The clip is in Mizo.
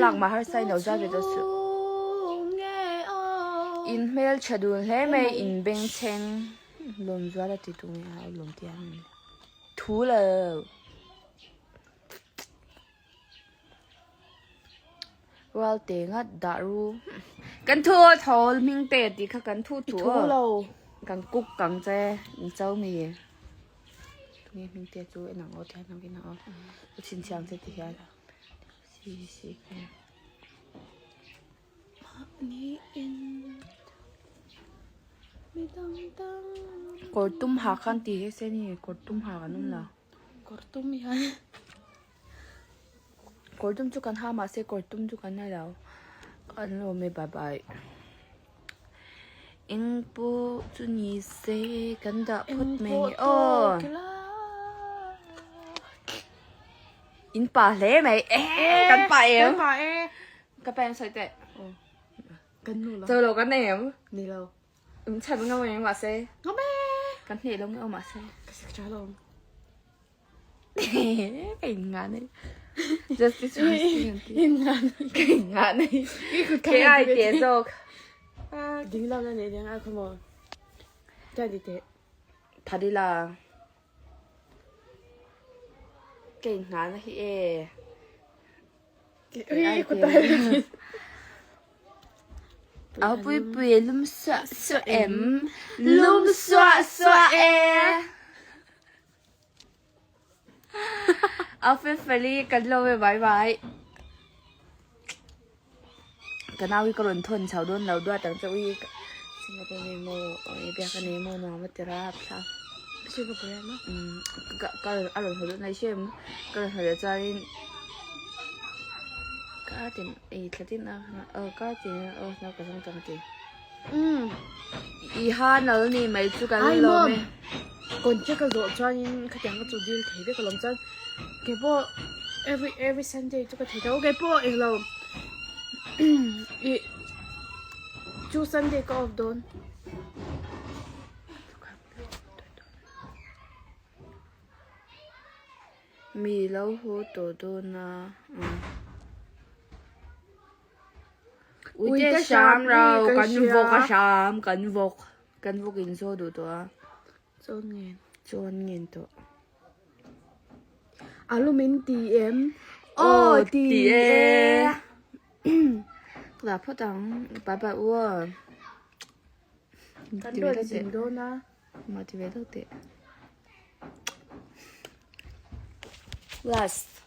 Lak mah harsa in lo zat ve tawh suh. In hmel tha dun hle mai in bengchheng lawm zual a ti tu nge a lawm tia nge thu lo. Rual te ngat dah ru. Kan thu thawl hming te tih kha kan thu thu lo. Kan cook kang che in cho mi. Tunge hming te chu en ang aw ti hian ang aw. U chhinchhiang che ti hian. Kawr tum ha khan ti he se ni kawr tum ha kan awm lo. Kawr tum hian. Kawr tum chu kan ha mahse kawr tum chu kan la lo. Kan lawm e bye bye. Eng pawh chu ni se kan dah phawt mai nge aw. In pa hle mai e kan pa em. Kan pa e. Ka pa em sawi teh. Kan nu lo. Cho lo kan nei em. Ni lo. In chhan ngam em mahse. Ngam e. Kan hneh lo nge aw mahse. Ka sik tha lo. Ka in nga nei. Justice In nga nei. Ka in nga nei. Ke ai te zawk. Ding lam na nei ding ai khaw maw. Daddy te. Phadila. Ka inngahna hi e. Au pui pui lum suah suah em. Lum suah suah e. Au fel feli kan lo e bye bye. Ka nau hi ka rawn thawn chho dawn lo duat ang che ui Singapore mi maw oi biak a nei maw nuam a ti rap thlap. Singapore a ma? Um ka ka a rawn haw dawn mai hrim ka rawn haw leh chuanin kar tin ei thla tin a aw kar tin aw nau ka zawng tang a ti. Um I ha nal ni mai chu kan lawm e. Contract a zawh chuanin khatiang ka chu deal thei vek alawm chuan keipawh every every Sunday chu ka thei tho keipawh englo ih chu Sunday ka off dawn. Mi lo haw tawh dawn a. Uite hram ro kan vawk a hram kan vawk. Kan vawk in zaw duh tawh a. Chawn ngen. Chawn ngen tawh. A lu min ti em? Aw ti e. Ka phawt ang. Bye bye u. Kan rawn zin dawn a. Ma ti ve deuh teh. Last.